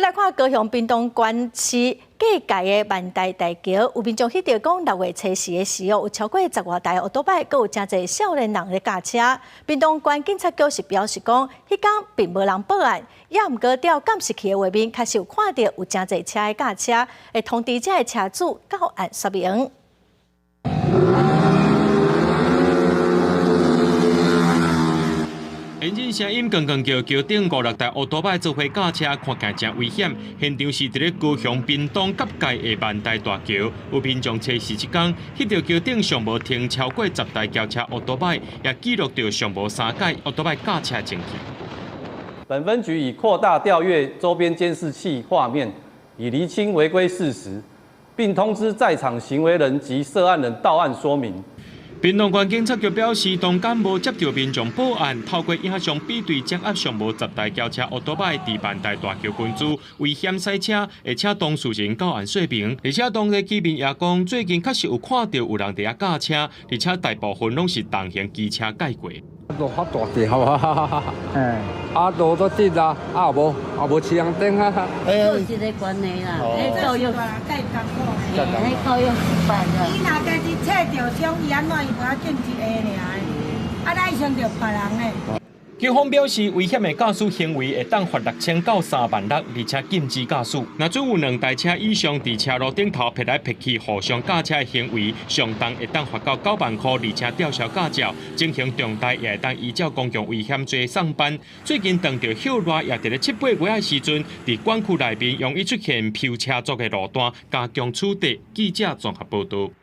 閣來看高雄屏東縣市隔界的萬代大橋，有民眾翕著講六月初四的時候，有超過十外台歐多擺，閣有誠濟少年人咧駕車。屏東縣警察局是表示講，彼工並無人報案，也毋過調監視器的畫面，確實有看著有誠濟車咧駕車，會通知這个車主到案說明。引擎聲音剛剛叫，橋頂五六台歐多擺做伙駕車，看起來誠危險。現場是佇咧高雄屏東結界的萬代大橋，有民眾初四這工，翕著橋頂上無停超過十台轎車歐多擺，也記錄著上無三擺歐多擺駕車情形。本分局已擴大調閱周邊監視器畫面，以釐清違規事實，並通知在場行為人及涉案人到案說明。屏東縣警察局表示，當間無接著民眾報案，透過影像比對，掌握上無十台轎車歐多擺佇萬代大橋群組危險駛車，會請當事人到案說明。而且當地居民也講，最近確實有看著有人佇遐駕車，而且大部分攏是重型機車蓋過。路較大條啊，啊路都直啊，啊無啊無青燈啊。有一个關係啦，彼教育，彼教育失敗啦。伊若家己揣著傷，伊按怎伊無愛見一个爾，啊，咱傷著別人的。警方表示，危險的駕駛行為會當罰6000到3萬6，而且禁止駕駛。若準有兩台車以上佇車路頂頭趯來趯去互相駕車的行為，上重會當罰到9萬箍，而且吊銷駕照。情形重大也會當依照公共危險罪送辦。最近當著歇熱也佇咧七八月的時陣，佇管區內面容易出現飆車族的路段，加強取締。記者綜合報導。